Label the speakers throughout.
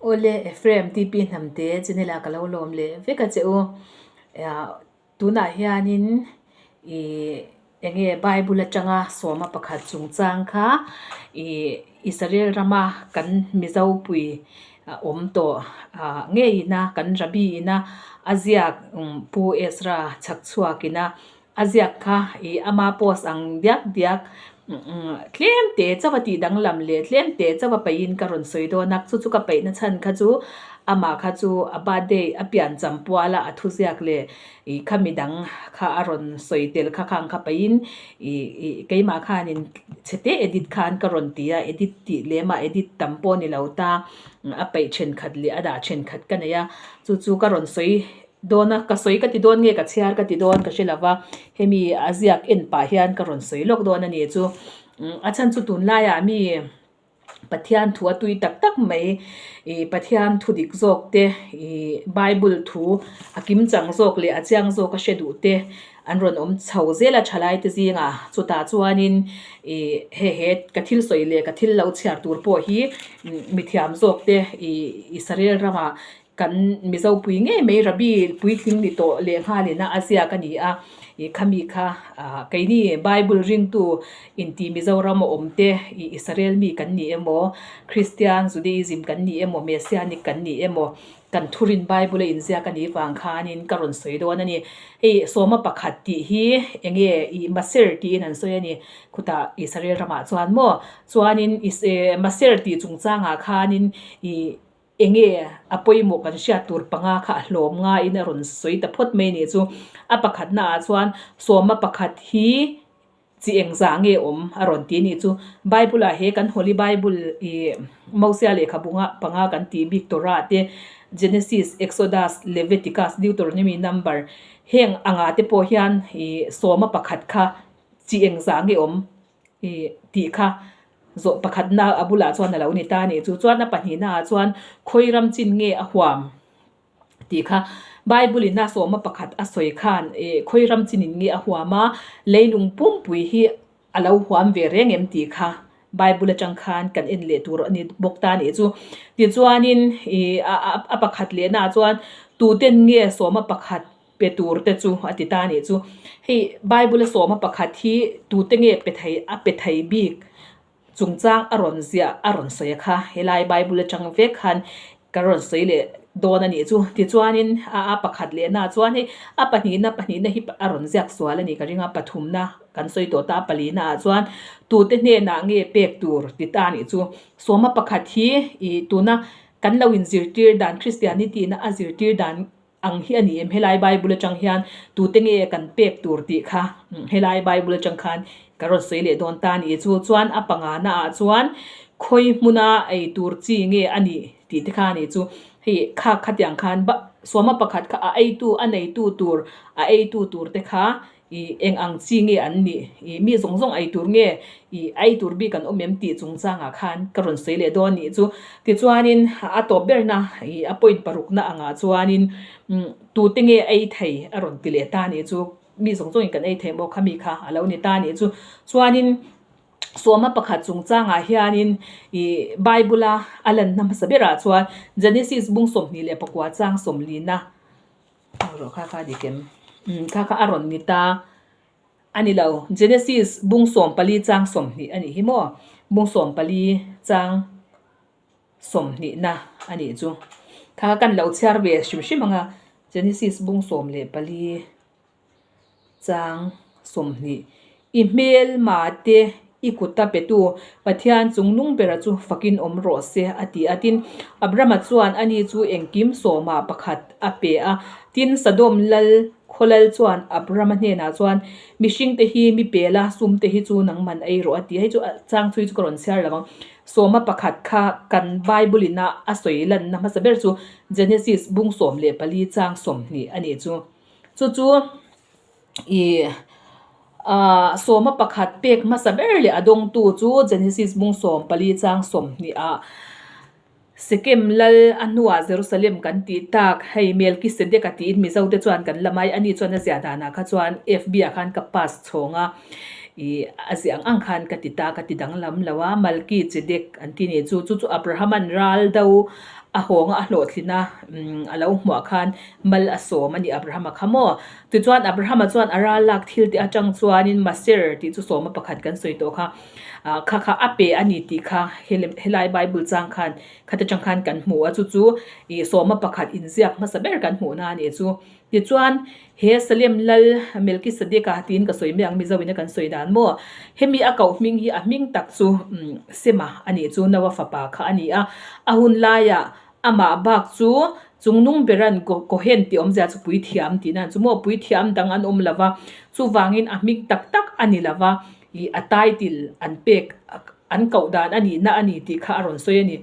Speaker 1: Awle Ephraim TP Hnamte channel ah ka lo lawm leh vek a che u. Tunah hianin ih enge Bible atanga sawma pakhat chungchang kha ih Israel rama kan Mizo pui awm tawh ah ngeiin a kan Rabbi ina a ziak Pu Ezra chhakchhuak ina A ziak kha ih ama post ang diak diak tlem te chauh a tih danglam leh tlem te chauh a peihin ka rawn sawi dawn a, chu chu ka peihna chhan kha chu amah kha chu a birthday a pian cham pual a, a thuziak leh ih kha midang kha a rawn sawi tel kha khang kha peihin ih ih keimah khanin chhe te edit khan ka rawn ti a, edit tih lem ah edit tam pawh ni lo ta a peih thenkhat leh a dah thenkhat ka nei a, chu chu ka rawn sawi. Dawn a, ka sawi ka ti dawn nge ka chhiar ka ti dawn ka hre lo va, hemi a ziak en pah hian ka rawn sawi lawk dawn a ni chu. A chhan chu tunlaiah mi Pathian thu a tui tak tak mai, ih Pathian thu dik zawk te, ih Bible thu a kim chang zawk leh a chiang zawk a hre duh te an rawn awm chho zel a thalai te zingah. Chutah chuanin ih he he ka thil sawi leh ka thil lo chhiar tur pawh hi mithiam zawk te ih Israel ramah Kan Mizo pui ngei mai Rabbi puitling ni tawh leh nghalin a ziak a ni a, ih khami kha ah keini Bible ringtu inti Mizoram a awm te ih Israel mi kan ni emaw, Christian Judaism kan ni emaw, Messianic kan ni emaw, kan thurin Bible a inziak a nih vang khanin ka rawn sawi dawn a ni. Hei sawma pakhat tih hi enge ih Maser tiin an sawi a ni, khutah Israel ramah chuan maw chuanin Maser tih chungchangah khanin ih Enge a pawimawh kan hriat tur panga kha a hlawm ngaiin a rawn sawi ta phawt mai nih chu. A pakhatna ah chuan sawma pakhat hi chi engzah nge awm a rawn ti nih chu. Bible ah he kan Holy Bible ih Mosia lehkhabu nga panga kan tih bik Torah te Genesis, Exodus, Leviticus, Deuteronomy, Number heng angah te pawh hian ih sawma pakhat kha chi engzah nge awm Ih tih kha zawh pakhatna a bulah chuan a lo ni ta a nih chu. Chuan a pahnihnaah chuan khawi ram chin nge a huam tih kha Bible in a sawma pakhat a sawi khan ih khawi ram chinin nge a huam a, leilung pumpui hi a lo huam ve reng em tih kha Bible atang khan kan en leh tur a ni bawk ta a nih chu. Tichuanin ih a pakhat lehnaah chuan tuten nge sawma pakhat Pe tur te chu a ti ta a nih chu. Hei Bible a sawma pakhat hi tute nge pe thei a pe thei bik chungchang a rawn ziah a rawn sawi a kha helai Bible atang vek khan ka rawn sawi leh dawn a nih chu. Tichuanin a a pakhat lehna chuan hei a pahnihna pahnihna hi a rawn ziak sual a nih ka ring a pathumna kan sawi tawh ta a palina ah chuan tute hnenah nge pek tur ti ta a nih chu. Sawma pakhat hi ih tuna kan lo inzirtir dan Christianity na a zirtir dan Ang hi a ni em? Helai Bible atang hian tute nge kan pek tur tih kha helai Bible atang khan ka rawn sawi leh dawn ta a ni. Chu chuan a pangana ah chuan khawi hmuna ei tur chi nge a nih tih te kha a ni chu. Hei kha khatiang khan sawma pakhat kha a eitu a neitu tur a eitu tur te kha Ih, eng ang chi nge an nih? Ih, mi zawng zawng ei tur nge? Ih, a ei tur bik an awm em tih chungchangah khan ka rawn sawi leh dawn nih chu. Tichuanin a tawp berna, ih, a point parukna angah chuanin umm tute nge ei thei a rawn ti leh ta nih chu. Mi zawng zawngin kan ei thei maw kha mi kha a lo ni ta nih chu. Chuanin sawma pakhat chungchangah hianin ih Bible a a lanna hmasa berah chuan Genesis bung 24 chang 40na Rawh kha kha dik em? Umm kha kha a rawn ni ta a ni lo. Genesis bung 14 chang 20 a nih hi maw? Bung 14 chang 20 na a nih chu. Kha kha kan lo chhiar ve hrim hrim ang a. Genesis bung 14 chang 20 I hmel mate i kut a petu Pathian chung nung bera chu fakin awm rawh se, a ti a. Tin, Abrama chuan ani chu engkim sawmah pakhat a pe a. Tin, Sodom lal khawlal chuan Abrama hnenah chuan, Mihringte hi mi pe la, sumte hi chu nangman ei rawh, a ti a. Hei chu a chang chhui chu ka rawn chhiar lo ang. Sawma pakhat kha kan Bible ina a sawi lanna hmasa ber chu Genesis bung 14 chang 20 a nih chu. Chu chu. Ih ah sawma pakhat pek hmasa ber leh a dawngtu chu Genesis bung 14 chang 20 ah Sekem lal a hnuah Jerusalem kan tih tak hei Melkisedek a tiin Mizo te chuan kan la mai ani chuan a ziah danah kha chuan FB ah khan ka pass chhawng a ih a ziah ang ang khan ka ti ta ka ti danglam lo a Malkichedek an ti nih chu chu chu Abrahaman ral do. A hawnga a hlawhtlina a lo hmuah khan mal a sawm a ni Abrahama kha maw? Tichuan Abrahama chuan a ral lak thil te atang chuanin Maser tih chu sawma pakhat kan sawi tawh kha kha kha a pe a ni tih kha helai Bible chang khan khat atang khan kan hmu a chu chu ih sawma pakhat inziak hmasa ber kan hmuhna a nih chu. Tichuan he Salem lal Melkisedeka tiin ka sawi mai ang Mizo ina kan sawi dan maw? Hemi a koh hming hi a hming tak chu Sema a nih chu Noa fapa kha a ni a, a hun laiah amah bak chu chungnung beran Kohen tih awmzia chu puithiam tihna an chu maw? Puithiam dang an awm lo va, chuvangin a hming tak tak a ni lo va, ih a title an pek an koh dan a nihna a ni tih kha a rawn sawi a ni.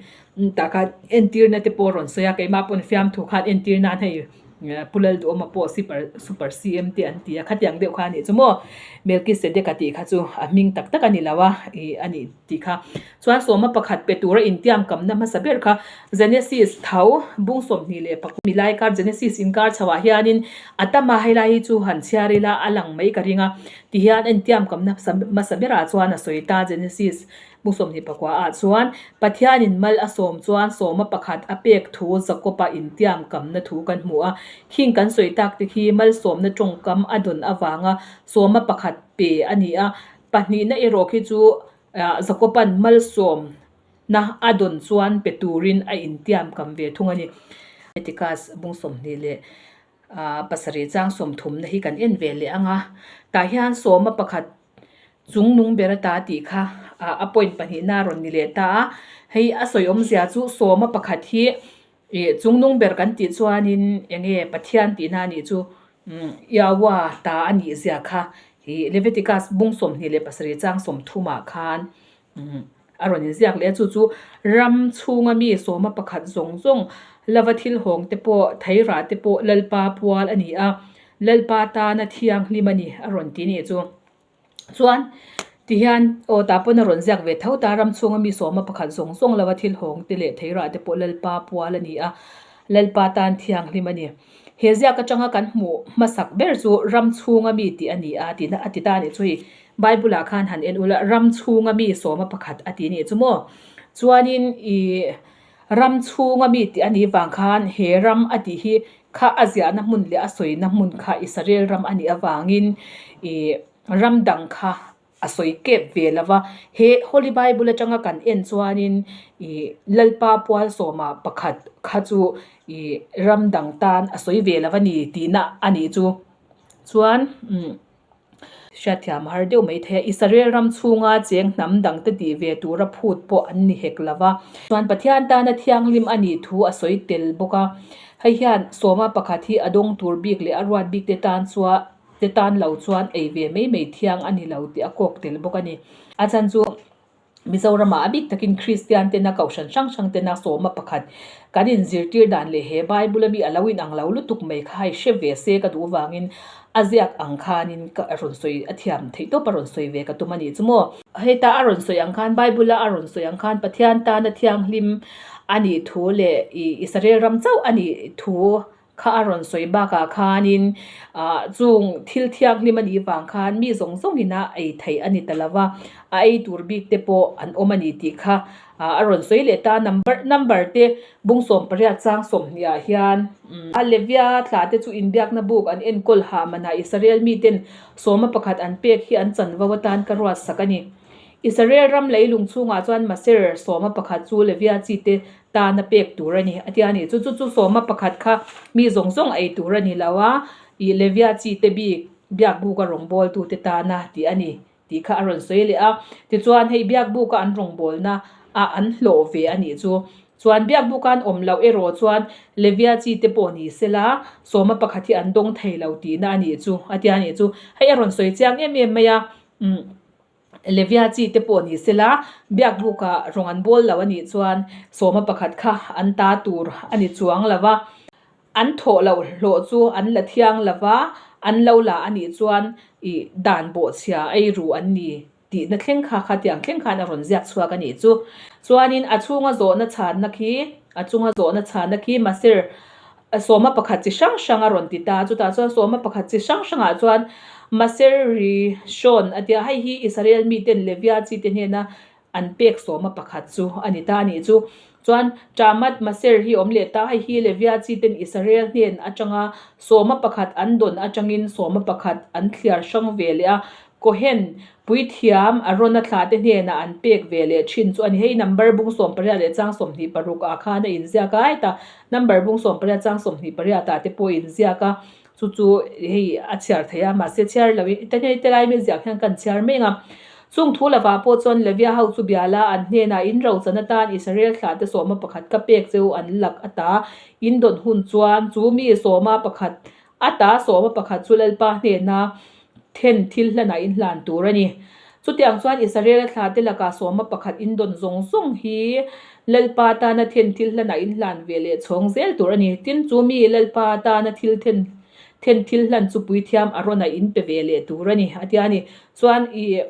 Speaker 1: Tah khan entirna te pawh a rawn sawi a, keimah pawn fiamthu khan entir nan hei Pu Lalduhawma pawh super super CM te an ti a, khatiang deuh kha a nih chu maw? Melkisedeka tih kha chu a hming tak tak a ni lo a, ih a nih tih kha. Chuan sawma pakhat pe tura intiam kamna hmasa ber kha Genesis tho bung 21 milai kar Genesis inkar chhoah hianin a tam a, helai hi chu han chhiar ila a lang mai ka ring a, tihian intiam kamna hmasa berah chuan a sawi ta Genesis Hmu 24 ah chuan Pathianin mal a sawm chuan sawma pakhat a pek thu Jakob-a intiam kamna thu kan hmu a. Khing kan sawi tak te khi malsawmna tawngkam a dawn avanga sawma pakhat pe a ni a. Pahnihna erawh khi chu Jakob-a'n malsawmna a dawn chuan pe turin a intiam kam ve thung a ni. Leviticus bung 27 chang sawmthumna hi kan en ve leh ang a. Tah hian sawma pakhat Chung nung ber ata tih kha a point pahnihna a rawn ni leh ta a, hei a sawi awmzia chu sawma pakhat hi ih chung nung ber kan tih chuanin eng nge Pathian tihna a nih chu Yahweh ta a nih zia kha ih Leviticus bung 27 chang 30 ah khan a rawn inziak leh a, chu chu ram chhunga mi sawma pakhat zawng zawng lova thil hawng te pawh theirah te pawh Lalpa pual a ni a, Lalpa tana thianghlim a ni a rawn ti nih chu. Chuan tihian aw tah pawn a rawn ziak ve tho ta ram chhunga mi sawma pakhat zawng zawng lova thil hawng te leh theirah te pawh Lalpa pual a ni a, Lalpa tan thianghlim a ni. He ziak atanga kan hmuh hmasak ber chu ram chhunga mi tih a ni a tihna a ti ta a nih chu hei Bible ah khan han en ula ram chhunga mi sawma pakhat a ti nih chu maw. Chuanin ih ram chhunga mi tih a nih vang khan he ram a tih hi kha a ziahna hmun leh a sawina hmun kha Israel ram a nih avangin ih ram dang kha a sawi kep ve lo va. He Holy Bible atanga kan en chuanin ih Lalpa pual sawma pakhat kha chu ih ram dang tan a sawi ve lo a ni tihna a nih chu. Chuan umm. Hriatthiam a har deuh mai thei a, Israel ram chhunga cheng hnam dangte tih ve tura phut pawh an ni hek lo va. Chuan Pathian tana thianghlim a nih thu a sawi tel bawk a, hei hian sawma pakhat hi a dawng tur bik leh a ruat bik te tan chuan te tan lo chuan ei ve mai mai thiang a ni lo tih a kawk tel bawk a ni. A chhan chu. Mizoramah a bik takin Kristian tena kohhran hrang hrang tena sawma pakhat kan inzirtir dan leh he Bible ami a lo inang lo lutuk mai kha hei hre ve se ka duh avangin a ziak ang khanin ka rawn sawi a thiam theih tawp a rawn sawi ve ka tum a nih chu maw. Heta a rawn sawi ang khan Bible a a rawn sawi ang khan Pathian tana thianghlim a nih thu leh Israel ram chauh a nih thu Kha a rawn sawi bakah khanin ah chung thil thianghlim a nih vang khan mi zawng zawngin a ei theih a ni ta lo va, a ei tur bik te pawh an awm a ni tih kha ah a rawn sawi leh ta. Number number te bung 18 chang 20 ah hian a Levia thla te chu inbiakna buk an enkawl hah manah Israel miten sawma pakhat an pek hi an chanvo atan ka ruat sak a ni. Israel ram leilung chhungah chuan Maser sawma pakhat chu Levia chi te tana pek tur a ni a tia ni. Chu chu chu sawma pakhat kha mi zawng zawng ei tur a ni lo a, ih Levia chi te bik biakbuka rawngbawltute tana tih a ni tih kha a rawn sawi leh a. Tichuan hei biakbuka an rawngbawlna ah an hlawh ve a nih chu. Chuan biakbuka an awm loh erawh chuan Levia chi te pawh ni sela sawma pakhat hi an dawng thei lo tihna a nih chu a tia ni chu. Hei a rawn sawi chiang em em mai a, umm. Levia chi te pawh ni sela, biakbukah rawng an bawl lo a nih chuan sawma pakhat kha an ta tur a ni chuang lo va, an thawh loh hlawh chu an la thiang lo va, an lo la a nih chuan ih dan bawhchhia ei ru an ni tihna thleng kha khatiang thleng khan a rawn ziak chhuak a nih chu. Chuanin a chhunga zawhna chhanna khi a chunga zawhna chhanna khi Masir Sawma pakhat chi hrang hrang a rawn ti ta, chutah chuan sawma pakhat chi hrang hrangah chuan Maser Rishon a tia, hei hi Israel miten Levia chite hnena an pek sawma pakhat chu a ni ta a nih chu. Chuan Tamat Maser hi awm leh ta, hei hi Levia chi ten Israel hnen atanga sawma pakhat an dawn atangin sawma pakhat an thliar hrang ve leh a, Kohen puithiam Arona thlah te hnenah an pek ve leh thin chu a ni. Hei number bung 18 leh chang 26 ah khan a inziak a, heta number bung 18 chang 28 ah te pawh a inziak a, chu chu hei a chhiar theih a, mahse chhiar lo in hei helai mi ziak hian kan chhiar mek a. Chung thu lovah pawh chuan Levia ho chu biala an hnenah in rochan atan Israel thlah te sawma pakhat ka pek cheu an lak ata in dawn hun chuan chu mi sawma pakhat ata sawma pakhat chu Lalpa hnena then thil hlanah in hlan tur a ni. Chutiang chuan Israela thlah te lakah sawma pakhat in dawn zawng zawng hi Lalpa tana then thil hlanah in hlan ve leh chhawng zel tur a ni. Tin, chu mi Lalpa tana thil then then thil hlan chu puithiam Arona in pe ve leh tur a ni, a ti a ni. Chuan i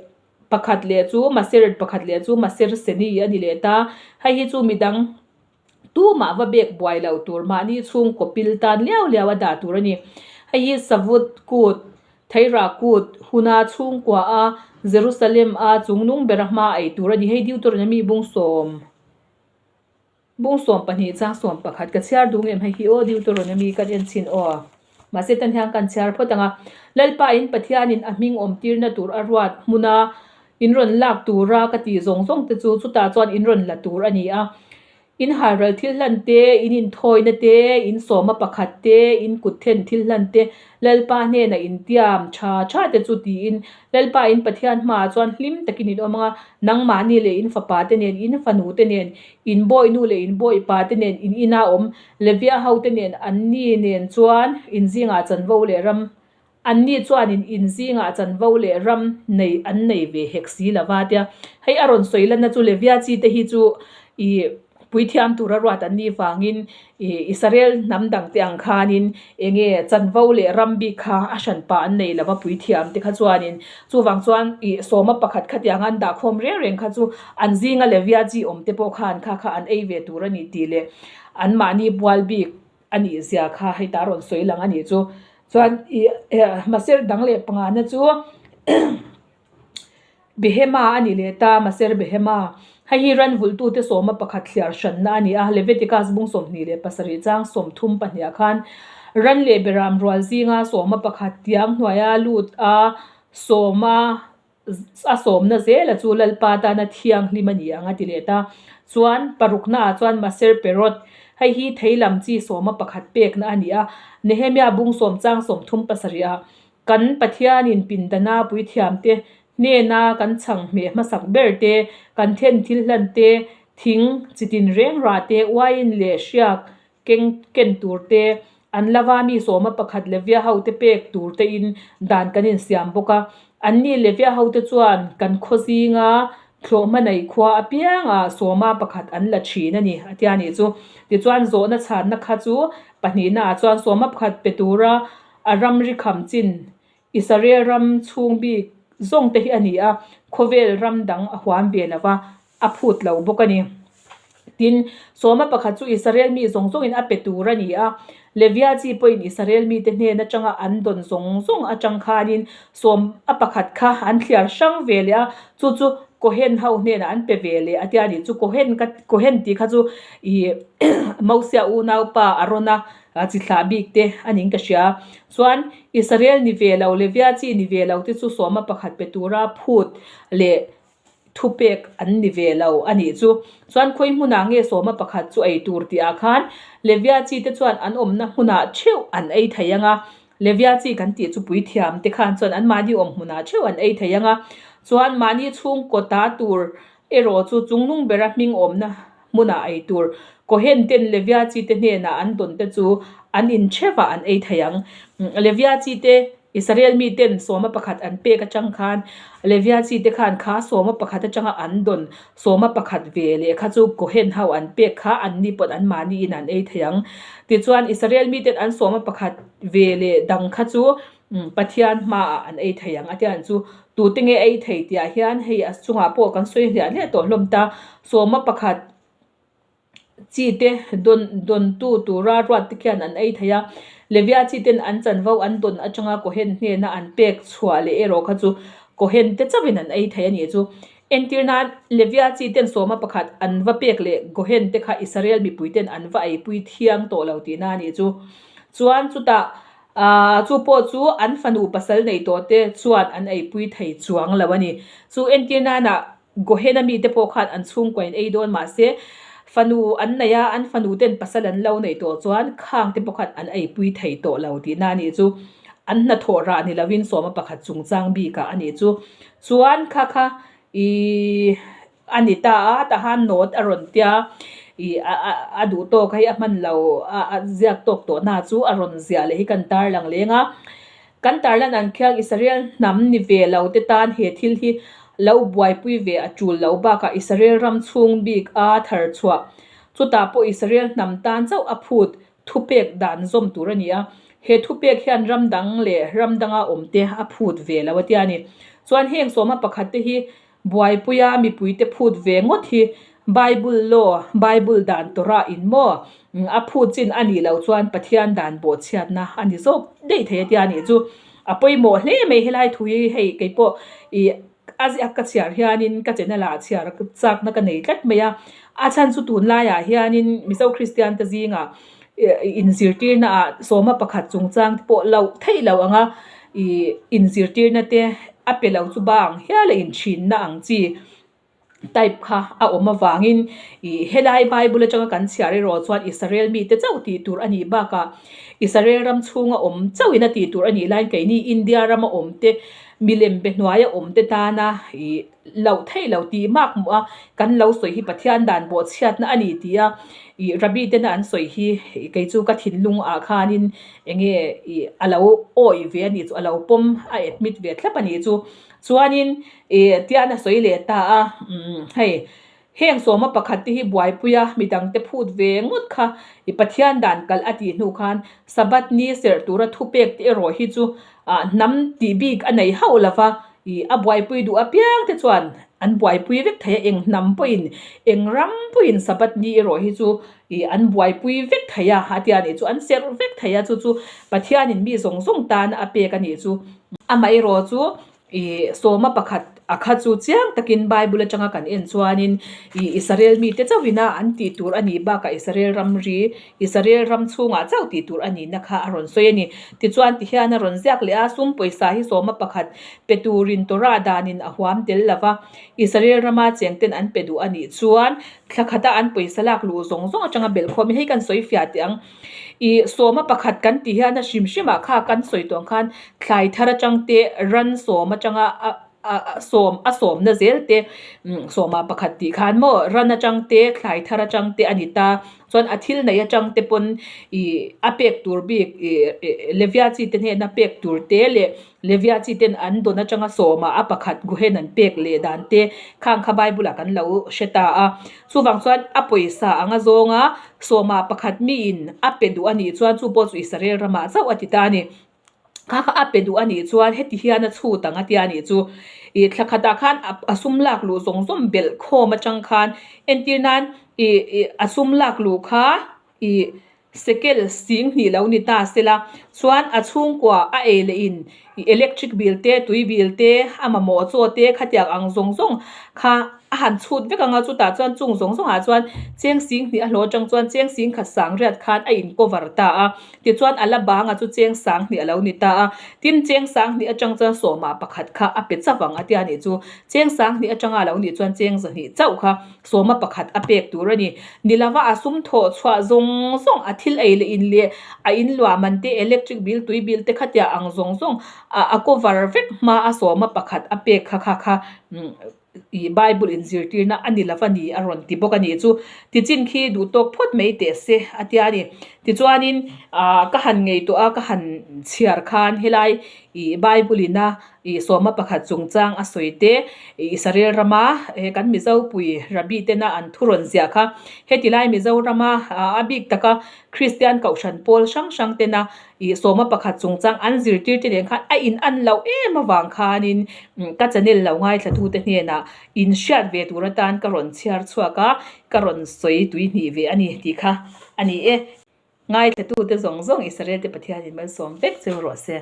Speaker 1: pakhat leh chu Maser, pakhat leh chu Maser Seni a ni leh ta. Hei hi chu midang. Tumah va bek buai lo tur mahni chhungkaw pil tan liau liau a dah tur a ni. Hei hi Savut kut, Theira kut, huna chhungkua a Jerusalem a chungnung bera hma ei tur a ni. Hei Deuteronomy bung sawm bung 12 chang 11 ka chhiar duh ngem hei hi aw Deuteronomy kan en chhin aw. Mahse tan hian kan chhiar phawt ang a, Lalpa in Pathianin a hming awm tirna tur a ruat hmuna in rawn lak tura ka tih zawng zawng te chu chutah chuan in rawn la tur a ni a. In halral thil hlan te, in inthawina te, in sawma pakhat te, in kut then thil hlan te, Lalpa hnena intiam tha tha te chu tiin Lalpa in Pathian hmaah chuan hlim takin in awm ang a, nangmahni leh in fapa te nen, in fanu te nen, in bawihnu leh in bawipa te nen, in ina awm Levia hote nen anni nen chuan in zingah chanvo leh ram anni chuanin in zingah chanvo leh ram nei an nei ve hek si lo va tia. Hei a rawn sawi lanna chu Levia chi te hi chu ih puithiam tura ruat an nih vangin ih Israel hnam dang te ang khanin eng nge chanvo leh ram bik kha a hran pah an nei lo va puithiam te kha chuanin chuvang chuan ih sawma pakhat khatiang an dahkhawm reng reng kha chu an zinga Levia chi awm te pawh khan kha kha an ei ve tur a ni tih leh Anmahni bual bik a nih zia kha hei ta rawn sawi lang a nih chu. Chuan ih Maser dang leh pangana chu Behema a ni leh ta, Maser Behema. Hei hi ran vulhtute sawma pakhat thliar hranna a ni a, Leviticus bung 27 chang 32 ah khan ran leh beram rual zinga sawma pakhat tiang hnuaia lut a sawma A sawmna zela chu Lalpa tana thianghlim a ni ang a ti leh ta. Chuan paruknaah chuan Maser Perot, hei hi thei lam chi sawma pakhat pekna a ni a, Nehemia bung sawm chang 37 ah, Kan Pathianin pindana puithiamte hnena kan chhang hmeh hmasak ber te, kan then thil hlan te, thing chitin reng rah te, uaiin leh hriak Keng ken tur te, an lava mi sawma pakhat Levia hote pek tur tein dan kan insiam bawk a. Anni Levia hote chuan kan khaw zinga thlawhhma nei khua apianga sawma pakhat an la thin a ni, a tia nih chu. Tichuan zawhna chhanna kha chu pahnihnaah chuan sawma pakhat pe tura a ramri kham chin Israel ram chhung bik zawng te hi a ni a, khawvel ram dang a huam ve lo va, a phut lo bawk a ni. Tin, sawma pakhat chu Israel mi zawng zawngin a pe tur a ni a, Levia chi pawhin Israel mite hnen atanga an dawn zawng zawng atang khanin sawm a pakhat kha an thliar hrang ve leh a, chu chu Kohen ho hnenah an pe ve leh a tia ni. Chu Kohen kha Kohen tih kha chu ih Mosia unaupa Arona chi thlah bik te a niin ka hria. Chuan Israel ni ve lo, Levia chi ni ve lo te chu sawma pakhat pe tura phut leh thupek an ni ve lo a nih chu. Chuan khawi hmunah nge sawma pakhat chu ei tur tih ah khan Levia chi te chuan an awmna hmunah theuh an ei thei ang a. Levia chi kan tih chu puithiam te khan chuan an mahni awm hmunah theuh an ei thei ang a. Chuan mahni chhungkaw ta tur erawh chu chungnung bera hming awmna hmunah ei tur Kohen ten Levia chi te hnenah an dawn te chu an in theuhah an ei thei ang. Levia chi te Israel mi ten sawma pakhat an pek atang khan Levia chi te khan kha sawma pakhat atanga an dawn sawma pakhat ve leh kha chu Kohen ho an pek kha an ni pawn an mahni in an ei thei ang. Tichuan Israel mi ten an sawma pakhat ve leh dang kha chu Pathian hmaah an ei thei ang a tia chu tute nge ei thei tih ah hian hei a chungah pawh kan sawi hliah hliah tawh hlawm ta sawma pakhat Chi te dawn dawntu tura ruat te khian an ei thei a, Levia chi ten an chanvo an dawn atanga Kohen hnena an pek chhuah leh erawh kha chu Kohen te chauhin an ei thei a nih chu. Entir nan, Levia chi ten sawma pakhat an va pek leh Gohen te kha Israel mipui ten an va eipui thiang tawh lo tihna a nih chu. Chuan chutah chu pawh chu an fanu pasal nei tawh te chuan an eipui thei chuang lo a ni. Chu entir nanah Gohena mite pawh khan an chhungkua in ei dawn mahse fanu an nei a, an fanu ten pasal an lo neih tawh chuan khang te pawh khan an eipui thei tawh lo tihna a nih chu. An hnathawh rah ni lovin sawma pakhat chungchang bikah a nih chu. Chuan kha kha ih a ni ta a, tahan note a rawn tia ih a duh tawk hei a hman lo a ziak tawk tawh na chu a rawn ziah leh hi kan tarlang leng a. Kan tarlan ang khian Israel hnam ni ve lo te tan he thil hi lo buaipui ve a tul lo bakah Israel ram chhung bik a thar chhuah chutah pawh Israel hnam tan chauh a phut thupek dan zawm tur a ni a. He thupek hian ram dang leh ram danga awm te a phut ve lo a tia a ni. Chuan heng sawma pakhat te hi Buaipuia mipuite phut ve ngawt hi Bible law, Bible dan Torah in maw a phut chin a nih loh chuan Pathian dan bawhchhiatna a ni zawk daih thei a tia nih chu a pawimawh hle mai helai thu hi hei keipawh ih a ziak ka chhiar hianin ka channel ah chhiar chakna ka nei tlat mai a, a chhan chu tunlaiah hianin Mizo Kristian te zingah inzirtirna ah sawma pakhat chungchang te pawh loh theih loh ang a ih inzirtirna te a pe lo chu bang hial a inthinna ang chi type kha a awm avangin ih helai bible atanga kan chhiar erawh chuan Israel mite chauh tih tur a nih bakah Israel ram chhunga awm chauhin a tih tur a nih laiin keini India rama awm te milem be hnuaia awm te tana ih Loh theih lo tih mak hmuh a, kan lo sawi hi Pathian dan bawhchhiatna a ni tih a, ih Rabbi tena an sawi hi kei chu ka thinlung ah khanin enge ih a lo awih ve a nih chu, a lo pawm a admit ve thlap a nih chu. Chuanin ih tian a sawi leh ta a, umm hei heng sawma pakhat te hi buaipui a midangte phut ve ngawt kha ih Pathian dan kalh a tih hnu khan Sabbath ni serh tura thupek te erawh hi chu ah hnam tih bik a nei hauh lova, Ih, a buaipui duh apiang te chuan an buaipui vek thei a, eng hnam pawhin, eng ram pawhin Sabbath ni erawh hi chu ih an buaipui vek thei a, a tia nih chu an serh vek thei a, chu chu Pathianin mi zawng zawng tan a pek a nih chu. Amaherawh chu ih sawma pakhat a kha chu chiang takin Bible atanga kan en chuanin ih Israel mite chauhina an tih tur a nih bakah Israel ramri Israel ram chhungah chauh tih tur a nihna kha a rawn sawi a ni. Tichuan tihian a rawn ziak leh a, sum pawisa hi sawma pakhat pe turin Torah danin a huam tel lo va, Israel rama chengten an pe duh a nih chuan thla khata an pawisa lak luh zawng zawng atanga belhkhawmin hei kan sawi fiah teh ang. Ih, sawma pakhat kan tih hian a hrim hrimah kha kan sawi tawh ang khan thlai thar atang te ran sawm atanga a a sawm a sawmna zel te sawma pakhat tih khan maw ran atang te thlai thar atang te a ni ta chuan a thil nei atang te pawn ih a pek tur bik ih levia chi te hnena pek tur te leh levia chi ten an dawn atanga sawma a pakhat guhen an pek leh dan te khang kha bible ah kan lo hre ta a chuvang chuan a pawisa anga zawnga sawma pakhat miin a pe duh a nih chuan chu pawh chu Israel ramah chauh a ti ta a ni. Kha kha a pe duh a nih chuan heti hian a chhut ang a tia nih chu. Ih thla khatah khan a sum lak luh zawng zawng belh khawm atang khan entir nan ih ih a sum lak luh kha ih sekel sing hnih lo ni ta sela chuan a chhungkua a ei leh in ih electric bill te tui bill te a mamawh chaw te khatiang ang zawng zawng kha a han chhut vek ang a chutah chuan chung zawng zawngah chuan cheng sing hnih a hlawh atang chuan cheng sing khat sang riat khan a in cover ta a. Tichuan a la banga chu cheng sang hnih a lo ni ta a, tin cheng sang hnih atang chuan sawmah pakhat kha a pe chauh ang a tia nih chu. Cheng sang hnih atanga a lo nih chuan cheng zahnih chauh kha sawma pakhat a pek tur a ni. Ni lova a sum thawh chhuah zawng zawng a thil ei leh in leh a in luah man te, electric bill, tui bill te khatia ang zawng zawng a cover vek hma a sawma pakhat a pek kha kha kha. Ih Bible in zirtirna a ni lova ni a rawn ti bawk a nih chu. Tichin khi duh tawk phawt mai teh se a tia a ni. Tichuanin ah ka han ngei tawh a, ka han chhiar khan helai ih Bible ina ih sawma pakhat chungchang a sawi te ih Israel rama he kan Mizo pui Rabbi tena an thu rawn ziah kha heti lai Mizo rama ah a bik taka Kristian kohhran pawl hrang hrang tena Ih sawma pakhat chungchang an zirtir te nen khan a in an loh em avang khanin ka channel lo ngaithlatute hnenah in hriat ve tur atan ka rawn chhiar chhuak a, ka rawn sawi tui hnih ve a ni tih kha a ni e. Ngaithlatute zawng zawng Israel te Pathianin malsawm vek cheu rawh se.